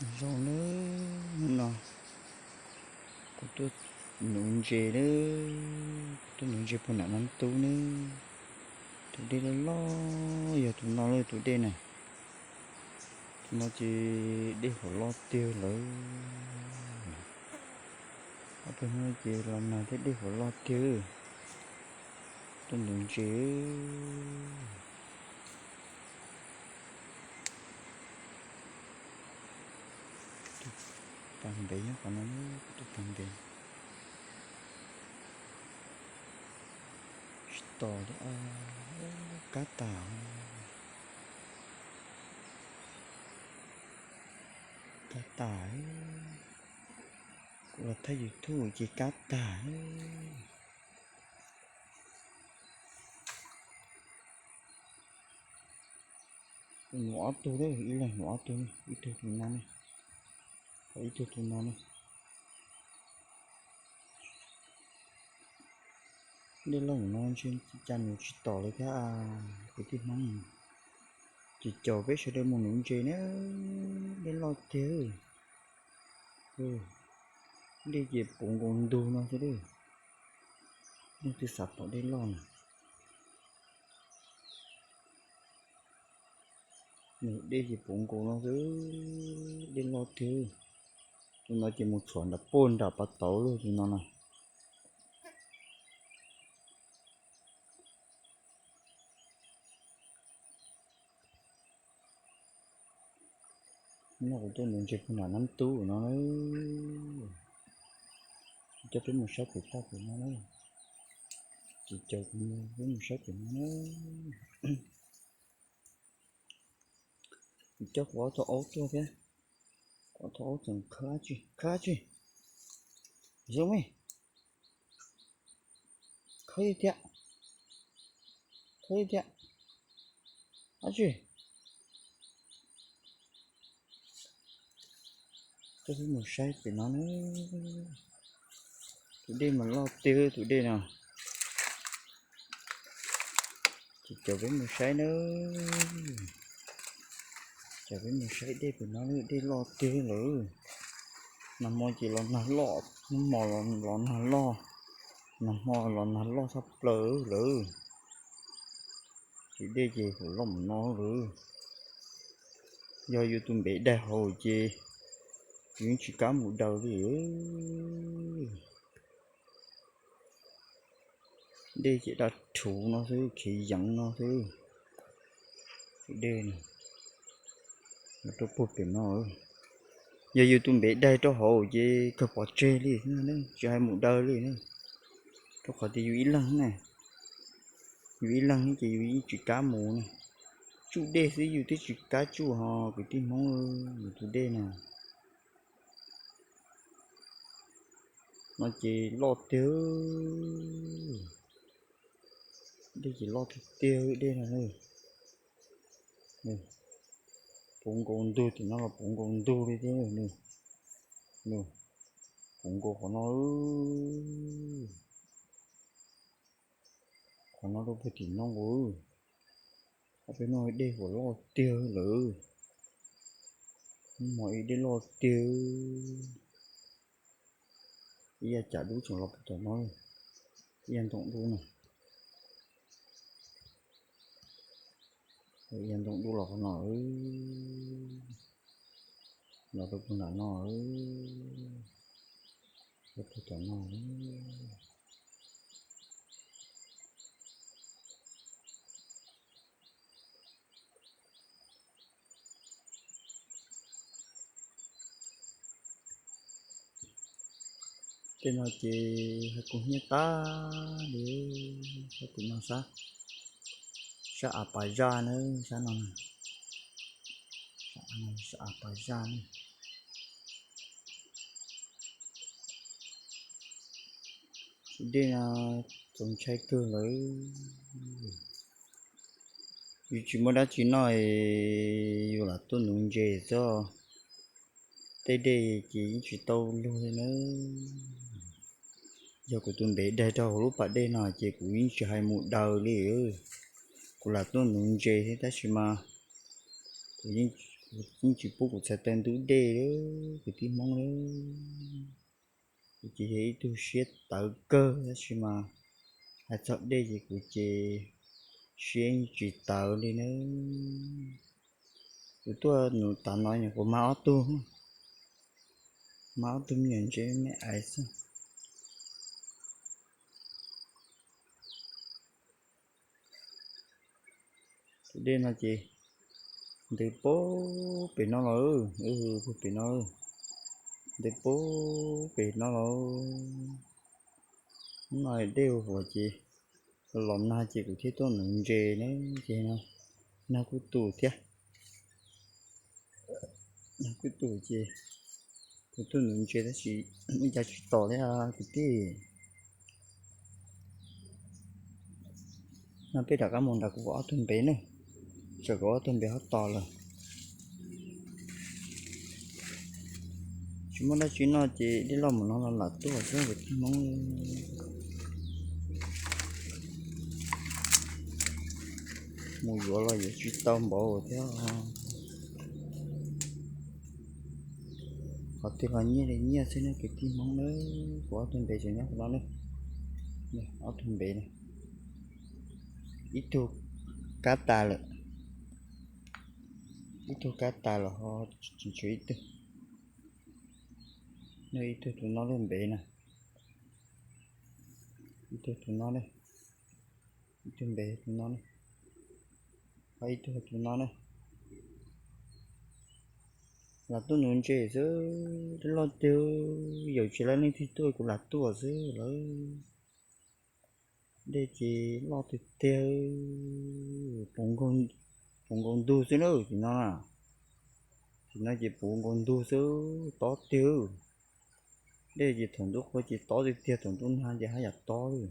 Zoo nawb, hnub no kuv tuaj nuv ntses nawb, kuv tuaj nuv ntses puag nram no tub nawb. Tus dej loj loj yog tus no lawm, tus dej na. Tus no ces dej huam loj tiag lawm. Ob peb hnub ces los nag thiab dej huam loj tiag. Tuaj nuv ntses. Tus pas ntev nyob qhov no, tus pas ntev. Tsis tos li, kab tas, kab tas. Kuv los thaij YouTube ces kab tas. Kuv nuv ob tug, ib leeg nuv ob tug, ib tug tus no ne, ho ib tug tus no ne. Dej loj no ntshe cas nuv tsis tom li thiab kwv tij Hmoob. Ces caum peb sawv daws mus nuv ntses na, dej loj tiag. Dej ces puv nkaus ntug no xwb li. Leej twg xav pom dej loj na. Nws dej ces puv nkaus no xwb, dej loj tiag. Tus no ces mus txhuam nram puag nram pas tauv lawm tus no na. No kuv tuaj nuv ntses puag nram Nab Tub no, coj peb mus saib pem toj pem no na. Ces caum kuv mus, peb mus saib pem no na. Kuv coj kuv ob tug aub tuaj thiab, kuv ob tug aub tseem khawb dab tsi, khawb dab tsi, zoo me, khawb ib tiag, khawb ib tiag, dab tsi. Coj peb mus saib pem no na. Tus dej mas loj tiag tus dej no. Ces caum peb mus saib na. Caum peb mus saib dej pem no, dej loj tiag lawm. Nag hmo ces los nag loj, hnub hmo los nag loj, nag hmo los nag loj tshaj plaws lawm. Ces dej ces huam loj mus no lawm. Yog yus tus npev daig hauv ces yus yeej tsis kam mus daws li. Dej ces daj rhuv no xwb, khiav yeev no xwb. Dej no rau puag pem no. Yog yus tus npev daig rau hauv ces kawg pov tseg li, tsis hais mus daws li. Rau qhov tias yus ib leeg na, yus ib leeg ces yus yeej tsis kam mus na. Tsuj dej xwb yus twb tsis kam tsuj ho kwv tij Hmoob, yus tus dej na. No ces loj tiag, dej ces loj tiag tiag dej no. Puv nkaus ntug tim no los puv nkaus ntug li thiab. Puv nkaus qhov no, qhov no rau puag tim no nkaus. Ob peb no dej huam loj tiag lawm. Hnub hmo ib dej loj tiag. Ib yav cas dub tseem los puag tom no, ib yav ntoo dub no. Ib yav ntoo dub los qhov no, los rau puag nram no, los puag tom no. Tej no ces hais kuv hnyiab tag li, hais kuv no sab, sab av pas zaj na, sab no, sab av pas zaj na. Dej no txaus ntshai kawg lawm. Yus tsis muaj dab tsi noj, yus lam tuaj nuv ntses xwb. Tej dej ces yeej tsis tau luag li na. Yog kuv tus npev daig rau hauv lub pas dej no ces kuv yeej tsis hais mus daws li. Kuv lam tuaj nuv ntses thiab tab sis mas kuv yeej Yeej tsis pub kuv txhais taw ntub dej li, kwv tij Hmoob li. Kuv ces yog ib tug siab tawv kawg tab sis mas hais txog dej ces kuv ces siab yeej tsis tawv li na. Kuv tuaj nws tav no kuv mag ob tug, mag ob tug me nyuam ntse me ais xwb. Tus dej no ces ntws puag pem no los, puag pem no, ntws puag pem no los. Hnub no dej ua huam ces los nag ces kuv thiaj tuaj nuv ntses ne, ces nag kuj tu thiab. Nag kuj tu ces kuv tuaj nuv ntses tab sis ua cas tsis tom li kwv tij. No peb rov qab mus nram kuv ob tug npev ne, tsam kuv ob tug npev ho tom lawm. Tsis muaj dab tsi noj ces dej loj mus no los lam tuaj xwb kwv tij Hmoob. Mus yuav los yuav tsis tau npaum thiab. Qhov twg los nyiaj li nyiaj xwb ne kwv tij Hmoob na. Kuv ob tug npev tseem nyob qhov no ne, ob tug npev na. Ib tug kab tas lawm, ib tug kab tas los ho tseem tshuav ib tug. Ib tug tus no lub npev na, ib tug tus no ne, ib tug npev tus no ne, ho ib tug tus no ne. Lam tuaj nuv ntses xwb, dej loj tiag, yaum tsis laib leej twg tuaj kuv lam tuaj xwb lawm. Dej ces loj tiag tiag, puv nkaus ntug xwb na tim no na. Tim no ces puv nkaus ntug xwb, tob tiag. Dej ces thaum ntuj qhua ces tob tiag tiag, thaum ntuj nag ces haj yam tob li.